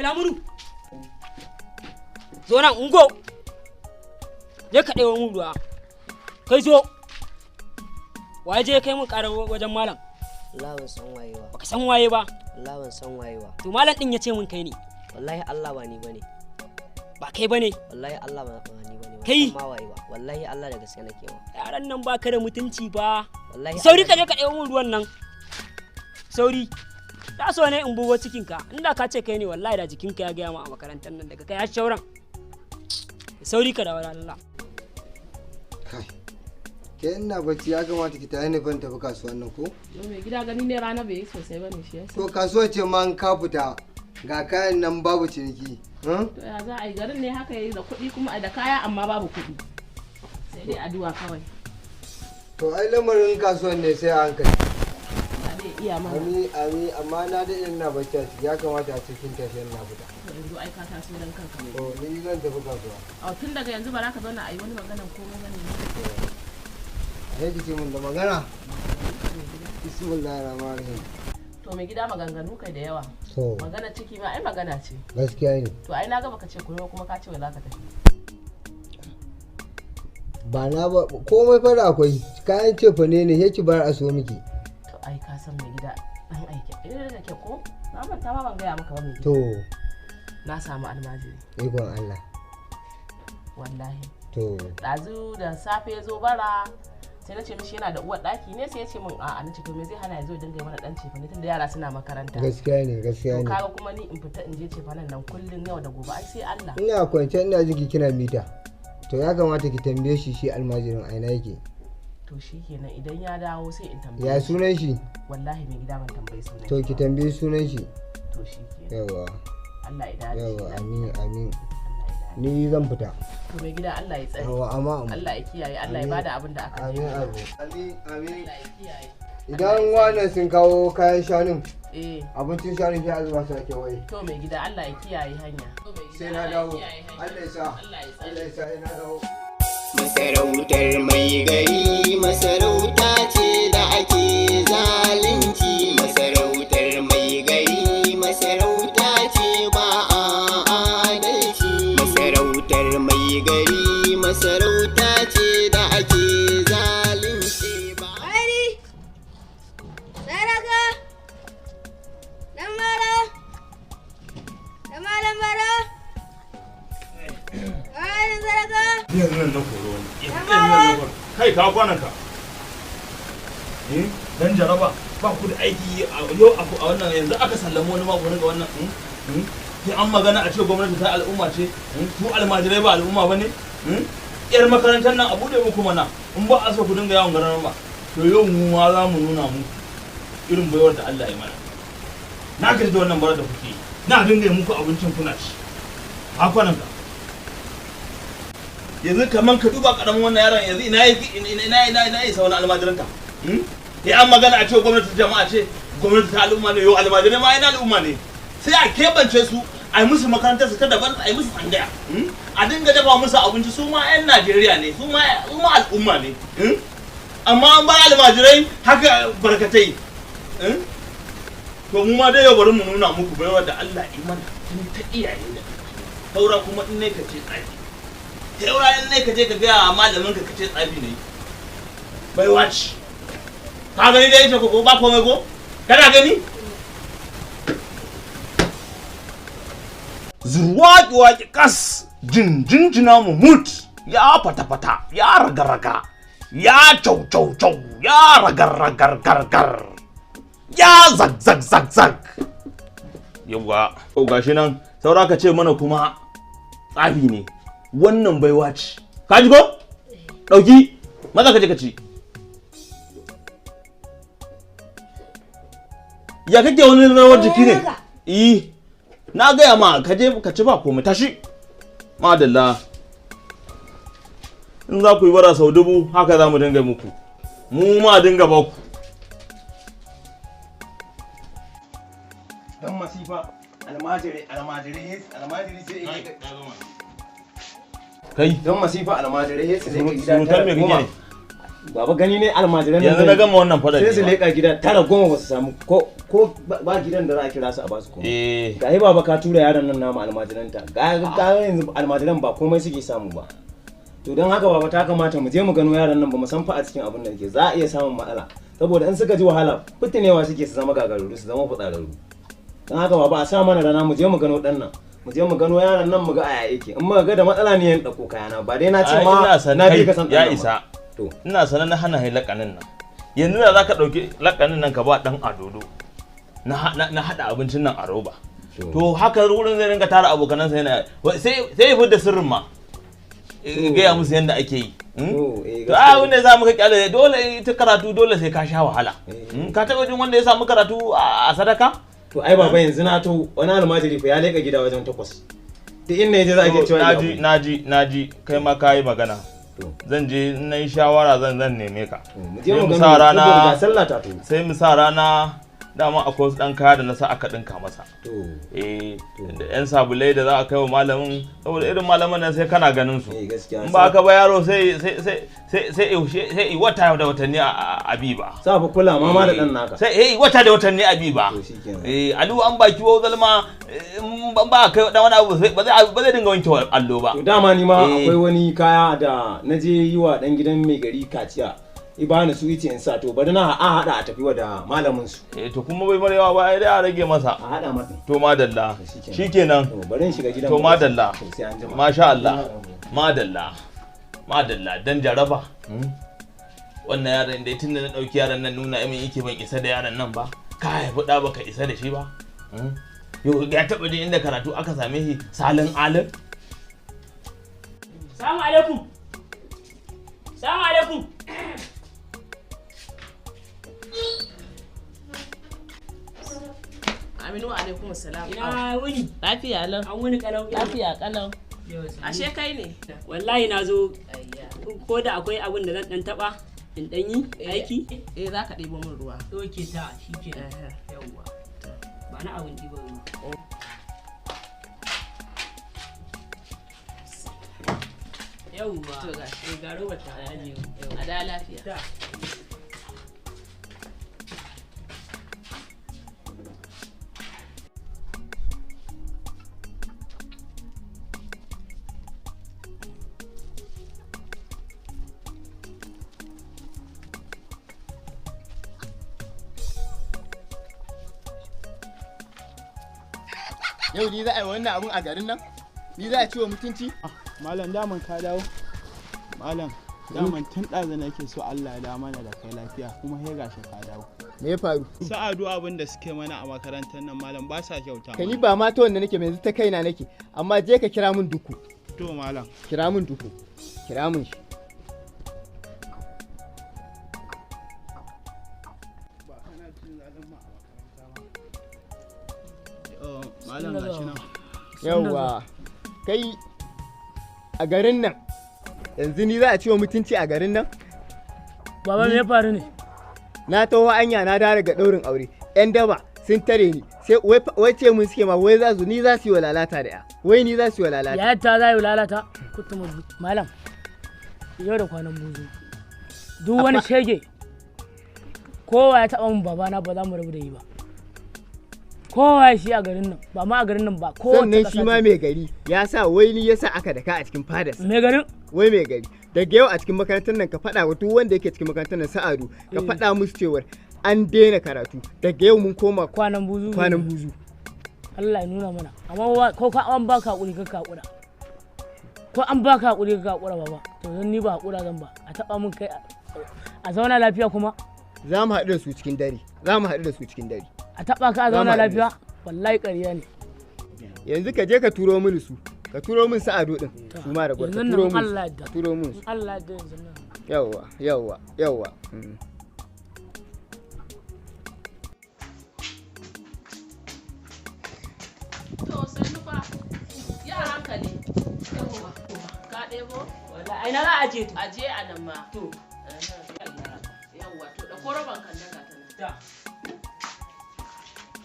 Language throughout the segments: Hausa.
Lamuru. Zo nan ungo. Je ka ɗewo mun ruwa. Kai zo. Waye je kai mun ƙarar wajen malam? Allah ban san waye ba. Baka san waye ba? Allah ban san waye ba. To malam din ya ce mun kai ne. Wallahi Allah ba ni bane. Ba kai bane? Wallahi Allah ba ni bane. Kai ma waye ba. Wallahi Allah da gaske nake ma. Yaran nan baka da mutunci ba. Wallahi sauri ka je ka ɗewo mun ruwan nan. Sauri. Ta so ne in bugo cikinka. Inda ka ce kai ne wallahi da jikinka ya gaya ma a makarantar nan daga kai har shauran. Sauri ka dawo Allah. Kai. Ke ina bacci ya kamata ki tayi ni ban tafi kasuwan nan ko? Yo mai gida gani ne rana bai yi sosai bane shi yasa. To kasuwa ce ma in ka fita ga kayan nan babu ciniki. To ya za a yi garin ne haka yayi da kuɗi kuma da kaya amma babu kuɗi. Sai dai addu'a kawai. To ai lamarin kasuwan ne sai a hankali. Ba zai iya mana. Ami ami amma na daɗe ina bacci a ciki ya kamata a cikin tashi ina fita. To yanzu ai ka taso dan kanka mai. To ni zan tafi kasuwa. A tun daga yanzu ba za ka zauna a yi wani maganan komai bane. Sai ki ce mun da magana. Bismillahir rahmanir rahim. To mai gida maganganu kai da yawa. To. Magana ciki ma ai magana ce. Gaskiya ne. To ai na ga baka ce komai kuma ka ce wai za ka tafi. Ba na ba komai fa da akwai kayan cefane ne sai ki bar a so miki. To ai ka san mai gida dan aiki. Eh da ke ko? Na manta ma ban gaya maka ba mai gida. To. Na samu almajiri. Ikon Allah. Wallahi. To. Ɗazu da safe ya zo bara sai na ce mishi yana da uwar ɗaki ne sai ya ce min a'a, na ce to me zai hana ya zo dinga mana dan cefane tunda yara suna makaranta. Gaskiya ne, gaskiya ne. To kaga kuma ni in fita in je cefanen nan kullun yau da gobe ai sai Allah. Ina kwance ina jin ki kina mita. To ya kamata ki tambaye shi shi almajirin a ina yake. To shikenan idan ya dawo sai in tambaye. Ya sunan shi? Wallahi mai gida ban tambaye sunan shi. To ki tambaye sunan shi. To shikenan. Yawa. Allah ya dace. Yawa amin amin. Ni zan fita. To mai gida Allah ya tsare. Yawa amma Allah ya kiyaye, Allah ya bada abin da aka Amin amin. Amin amin. Allah ya kiyaye. Idan wannan sun kawo kayan shanun. Eh. Abincin shanun sai a zuba su a kewaye. To mai gida Allah ya kiyaye hanya. Sai na dawo. Allah ya sa. Allah ya sa ina dawo. Masarautar mai gari masarauta ce da ake zalunci. Masarautar mai gari masarauta ce ba a adalci. Masarautar mai gari masarauta ce da ake zalunci ba. Wani! Saraka! Dan mara! Dan malam bara! Wani saraka! Yanzu nan na koro wani. Kai ka kwanan ka. Dan jaraba ba ku da aiki yau a wannan yanzu aka sallama wani ma ku ringa wannan. Sai an magana a ce gwamnati ta al'umma ce, su almajirai ba al'umma ba ne? Yar makarantar nan a buɗe muku mana in ba a so ku dinga yawon garin ba. To yau mu ma za mu nuna muku irin baiwar da Allah ya mana. Na gaji da wannan bara da kuke yi. Na dinga yi muku abincin kuna ci. A kwanan ka. Yanzu kaman ka duba karamin wannan yaron yanzu ina ina ina ina isa wani almajiranta. Ya an magana a ce gwamnati jama'a ce, gwamnati ta al'umma ne, yau almajirai ma ina al'umma ne. Sai a keɓance su, a yi musu makarantar su ta daban, a yi musu tsangaya. A dinga dafa musu abinci su ma 'yan Najeriya ne, su ma al'umma ne. Amma an ba almajirai haka barkatai. To mu ma dai yau bari mu nuna muku baiwa da Allah ya mana tun ta iyaye da saura kuma in ne ka ce tsafi. Saura in ne ka je ka gaya malamin ka ce tsafi ne. Baiwa ce. Ka gani dai yake ko ba komai ko? Kana gani? Zurwaƙi-waƙi kas jinjinjina mu mut ya fata-fata ya raga-raga ya cau-cau-cau ya ragar-ragar-gar ya zag-zag-zag-zag. Yawwa, gashi nan saura ka ce mana kuma tsafi ne wannan baiwa ce. Ka ji ko? Ɗauki maza ka je ka ci. Ya kake wani rawar jiki ne? Eh. Na gaya ma ka je ka ci ba komai tashi. Madalla. In za ku yi bara sau 1000 haka za mu dinga muku. Mu ma dinga ba ku. Dan masifa almajiri almajiri almajiri sai kai. Dan masifa almajiri sai gida Surutan me kake ne? Baba, gani ne almajiran nan Yanzu na gama wannan faɗan sai su ne ma. leƙa gida 9, 10 ba su samu ko ba gidan da za a kira su a ba su komai. Eh. Ga yi baba, ka tura yaron nan namu almajiranta, ga yanzu almajiran ba komai suke samu ba. To don haka baba, ta kamata mu je mu gano yaran nan, ba mu san fa a cikin abin da ke za a iya samun matsala, saboda in suka ji wahala fitinewa suke, su zama gagararru, su zama fitsararru. Don haka baba, a sa mana rana mu je mu gano dan nan, mu je mu gano yaran nan, mu ga aya yake. In muka ga da matsala ne, yan dauko kayana, ba dai na ce Ai, ma ina san na bi kai, ka san ya ɗan nan ba. isa. Ina sanar na hana hai lakanin nan. Yanzu da zaka dauki lakanin nan ka ba dan adodo na hada abincin nan a roba, to haka wurin zai rinka tara abokanansa, yana sai ya fidda sirrin ma. Gaya musu yadda ake yi. To a wanda ya samu ka kyale, dole ita karatu dole sai ka sha wahala. Ka taɓa jin wanda ya samu karatu a sadaka? To ai baba, yanzu na to wani almajiri fa ya leka gida wajen 8, duk inda yaje za a ke cewa Naji, naji, naji, kai ma kayi magana. Zan je in na yi shawara zan neme ka. Mu je Sai mu mu gano, sa rana. saboda ga sallah ta to. Sai mu sa rana, dama akwai wasu dan kaya da na sa aka dinka masa. Eh, da yan sabulai da za a kai wa malamin, saboda irin malaman nan sai kana ganin su. In ba ka ba yaro sai wata da watanni a bi ba. Sa fa kula ma da dan naka. Sai wata da watanni a bi ba. Eh, alu an baki wa zalma, in ba kai dan wani abu sai ba zai dinga wanke allo ba. To dama ni ma akwai wani kaya da na je yi wa dan gidan mai gari kaciya. Ibana su yace in sa, to bari na a hada a tafi wa da malamin su. Eh, to kuma bai mara yawa ba, ai dai a rage masa. A hada masa. To madalla. Shikenan. To bari in shiga gidan. To madalla. To sai an jima. Masha Allah. Madalla. Madalla dan jaraba. Wannan yaron dai tunda na dauki yaron nan nuna min yake ban isa da yaron nan ba. Ka haifi da baka isa da shi ba. Yau ya taba jin inda karatu aka same shi salin alin. Salamu alaikum. Salamu alaikum. Aminu, alaikum salam. Ina wuni? Lafiya lau. An wuni kalau. Lafiya kalau. Ashe kai ne? Wallahi na zo ko da akwai abin da zan dan taba in dan yi aiki. Eh, za ka ɗebo min ruwa. Oke, ta shikenan. Yawwa. Ba na abin ɗiban ruwa. Yawwa. To gashi. Eh, ga robar ta ajiye. A da lafiya. Ta. Yau ni za a yi wannan abun a garin nan? Ni za a ciwo mutunci? Malam, daman ka dawo. Malam, daman tun ɗazu nake so Allah ya dawo mana da kai lafiya, kuma sai gashi ka dawo. Me ya faru? Sa'adu, abin da suke mana a makarantar nan malam, ba sa kyauta. Ka ni ba ma ta wanda nake ba, yanzu ta kaina nake, amma je ka kira min Duku. To malam. Kira min Duku. Kira min shi. Ba kana cin zalin ma a makaranta ba. Malam, gashi nan. Yawwa. Kai, a garin nan. Yanzu ni za a ciwo mutunci a garin nan? Baba, me ya faru ne? Na taho anya na dawo daga ɗaurin aure. 'Yan daba sun tare ni. Sai wai ce mun suke ma wai za su ni za su yi wa lalata da ya. Wai ni za su yi wa lalata. Ya ta za yi lalata kutuma malam. Yau da kwanan buzu. Duk wani shege kowa ya taɓa min babana, ba za mu rabu da yi ba. Kowa shi a garin nan, ba ma a garin nan ba, kowace Sannan ƙasa shi ma ce. mai gari ya sa wai ni ya sa aka daka a cikin fadas. Mai garin? Wai mai gari. Daga yau a cikin makarantar nan ka faɗa wa duk wanda yake cikin makarantar nan, Sa'adu, ka Eh. faɗa musu cewar an daina karatu. Daga yau mun koma kwanan buzu. Kwanan buzu. Allah ya nuna mana. Amma ko ka an baka hakuri ka hakura. Ko an baka hakuri ka hakura baba. To zan ni ba hakura zan ba. A taba mun kai a zauna lafiya kuma. Za mu haɗu da su cikin dare. Za mu haɗu da su cikin dare. A taba ka a Za mu zauna haɗu da lafiya wallahi ƙarya ne. Yanzu ka je ka turo mini su. Ka turo min Sa'adu din. Su ma da gwar. Ka Yanzu turo nan min su. Allah ya yarda. Ka turo min su. In Allah ya yarda yanzu nan. Yawwa, yawwa, yawwa. To sannu fa. Ya hankali. Yawwa. Ka ɗebo? Wallahi ai na za a je to. Aje a nan ma. To. Yawwa, to da roban kan nan ga ta nan. Ta.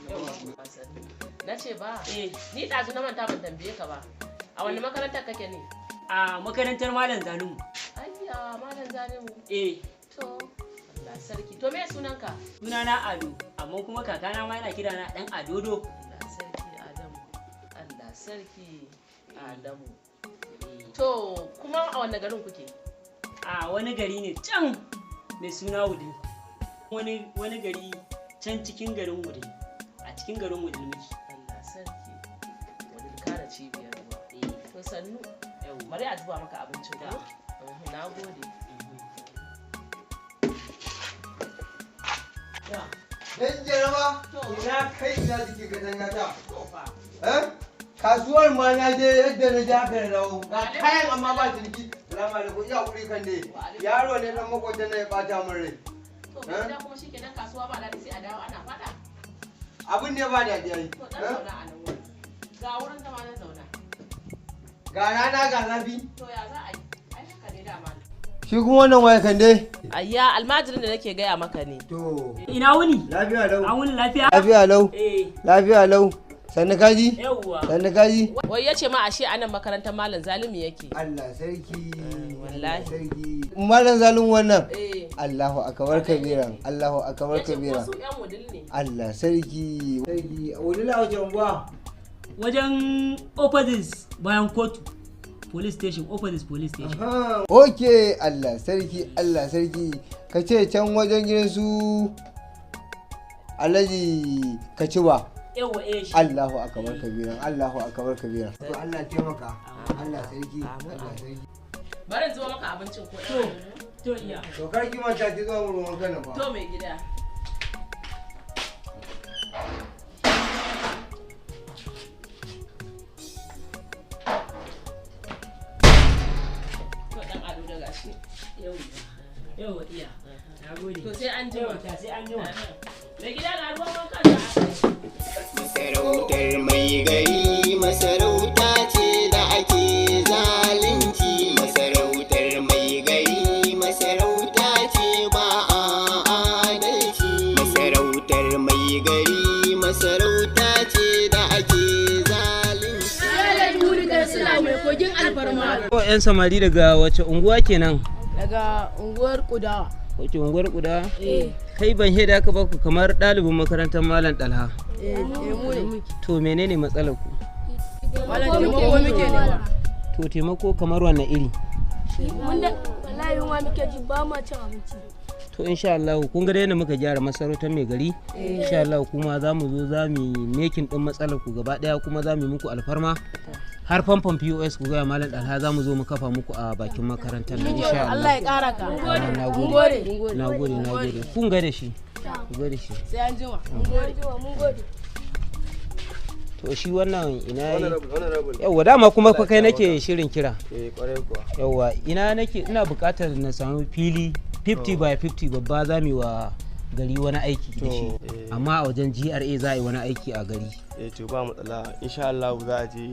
Yawwa. Na ce ba. Ni ɗazu na manta ban tambaye ka ba. A wani makarantar kake ne? A makarantar Malam Zalumu. Ayya, Malam Zalimu. Eh. To, Allah sarki. To me sunanka? Sunana Ado, amma kuma kakana ma yana kira na dan Adodo. Allah sarki Adamu. Allah sarki Adamu. To, kuma a wanne garin kuke? A wani gari ne can mai suna Wudil. Wani gari can cikin garin Wudil. A cikin garin Wudil muke. Allah sarki. Wudil kara cibiyar ruwa. To sannu. Bari a zuba maka abincin ko? Na gode. Dan jaraba, ina kai ina jike katanga ta. Eh? Kasuwar ma na je yadda na je haka na dawo. Ga kayan amma ba ciniki. Salamu alaikum, iya kuri kan dai. Yaro ne dan makwabtan na ya bata min rai. To, gida kuma shikenan kasuwa ba daɗi sai a dawo ana faɗa. Abin ne ba daɗi ai. To, dan zauna a nan wurin. Ga wurin zama na zauna. Ga rana ga zafi. To ya za a yi? Ai haka ne dama. Shi kuma wannan waya kan dai. Ayya almajirin da nake gaya maka ne. To. Ina wuni? Lafiya lau. An wuni lafiya? Lafiya lau. Eh. Lafiya lau. Sannu kaji? Yawwa. Sannu kaji? Wai ya ce ma ashe anan makarantar Malam Zalimi yake. Allah sarki. Wallahi. Sarki. Malam Zalimi wannan. Eh. Allahu akbar kabiran. Allahu akbar Yace ko kabiran. su yan wudil ne. Allah sarki. Sarki. Wudil a wace unguwa? Wajen opposite bayan kotu. Police station, opposite police station. Ok, Allah sarki, Allah sarki. Ka ce can wajen gidan su Alhaji Kaciba. Yawwa eh shi. Allahu akbar kabiran, Allahu akbar kabiran. To Allah taimaka. Allah sarki, Allah sarki. Bari in zuba maka abincin ko To, to iya. To kar ki manta ki zuwa mu ruwan kana ba. To mai gida. To dan ado da gashi. Yawwa. Yawwa iya. Na gode. To sai an jima. Yawwa, ta sai an jima. Mai gida ga ruwan wanka da Masarautar mai gari masarauta ce da ake zalunci. Masarautar mai gari masarauta ce ba a adalci. Masarautar mai gari masarauta ce da ake zalunci. Mai kogin alfarma. Ko 'yan samari daga wace unguwa kenan? Daga unguwar Kudawa. Wace unguwar Kudawa? Eh. Kai ban shaida ka ba ku kamar ɗalibin makarantar Malam Dalha. Eh, mu ne. To menene matsalar ku? Malam taimako muke nema. To taimako kamar wanne iri? Mun da wallahi yunwa muke ji ba ma cin abinci. To insha Allah kun ga da yadda muka gyara masarautar mai gari. Eh. Insha Allah kuma za mu zo za mu yi making din matsalar ku gaba daya kuma za mu yi muku alfarma. Har famfon POS ku gaya Malam Dalha za mu zo mu kafa muku a bakin makarantar nan insha Allah. Allah ya kara ka. Na Mun gode. gode. Na gode, na gode. Kun ga da shi. Ku ga da shi. Sai an jima. Mun gode. Mun gode. To shi wannan ina yi. Honorable, honorable. Yawwa dama kuma fa kai nake shirin kira. Eh, kwarai kuwa. Yawwa ina nake ina buƙatar na samu fili 50 by 50 babba za mu yi wa gari wani aiki da shi. To, eh. Amma a wajen GRA za a yi wani aiki a gari. Eh, to ba matsala. Insha Allah za a je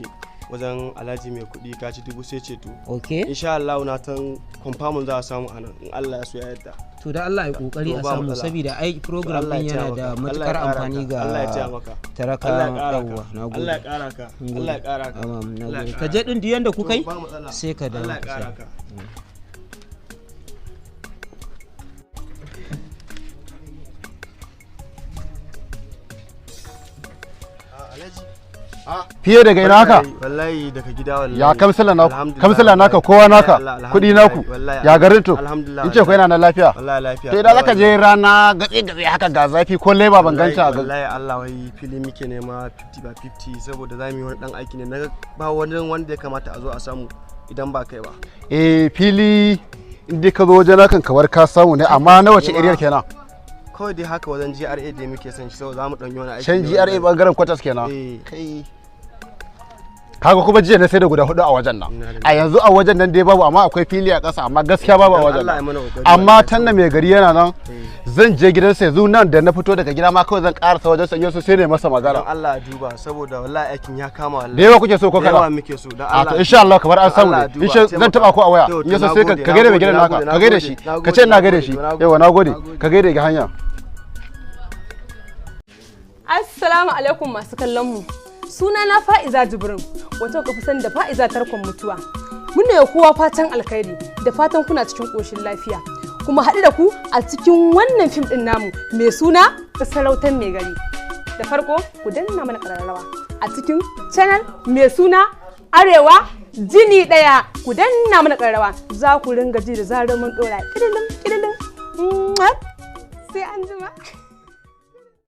wajen Alhaji mai kuɗi kaci dubu sai ceto. Okay. Insha Allah na san confirm za a samu anan in Allah ya so ya yarda. To da Allah ya kokari To a ba samu matsala. saboda ai program To Allah din ya yana da taimaka. Allah ya matukar ƙara amfani ka. ga Allah ya taimaka. taraka Allah ya ƙara ka. yawwa na gode. Allah ya ƙara ka. Mun gode. Allah ya ƙara ka. Amma na Allah ya gode. ƙara Ka je din duk yanda kuka yi To ba matsala. sai ka dawo. Allah ya ka ƙara sani. ka. Fiye daga ina haka? Wallahi daga gida wallahi. Ya kamsila naku, Alhamdulillah, kamsila naka kowa naka, wallahi, kuɗi naku. wallahi, Ya garin to? Alhamdulillah. In ce ko yana nan lafiya? Wallahi lafiya. To idan zaka je rana gatse gatse haka ga zafi ko leba ban ganta a ga. Wallahi Allah wai fili muke nema 50 by 50 saboda za mu yi wani dan aiki ne na ba wani wanda ya kamata a zo a samu idan ba kai ba. Eh fili in dai ka zo wajen nakan kamar ka samu ne amma na wace area kenan? Kawai dai haka wajen GRA da muke son shi saboda za mu dan yi wani aiki. Can ne GRA wallahi. bangaren quarters kenan. Eh. Kai. Kaga kuma jiya na sai da guda hudu a wajen nan. A yanzu a wajen nan dai babu amma akwai fili a ƙasa amma gaskiya babu a Dan wajen Allah ya nan. mana kokari. Amma tanna mai gari yana nan zan je gidansa yanzu nan da na fito daga gida ma kawai zan karasa wajen sa in so sai ne masa magana. Dan Allah a duba saboda wallahi aikin ya kama wallahi. Da yawa kuke so ko Da yawa kaɗan? muke so dan A Allah. to insha Allah kamar an Dan samu Allah ne. a duba, Insha zan taimaka. taba ku a waya. To, In yaso to, sai ka nagode, ka gaida mai gidan nagode, naka, ka gaida shi. nagode, Ka ce ina gaida nagode, shi. nagode. Yawa nagode. Ka gaida ga hanya. Assalamu alaikum masu kallon mu. Suna na Fa'iza Jibrin, wato ka fi sani da Fa'iza tarkon mutuwa. Muna yi kowa fatan alkhairi da fatan kuna cikin ƙoshin lafiya. Kuma haɗu da ku a cikin wannan fim ɗin namu mai suna Masarautar Mai Gari. Da farko ku danna mana ƙararrawa a cikin channel mai suna Arewa Jini Ɗaya, ku danna mana ƙararrawa, za ku ringa ji da zarar mun ɗora. Ƙidilin ƙidilin. Sai an jima.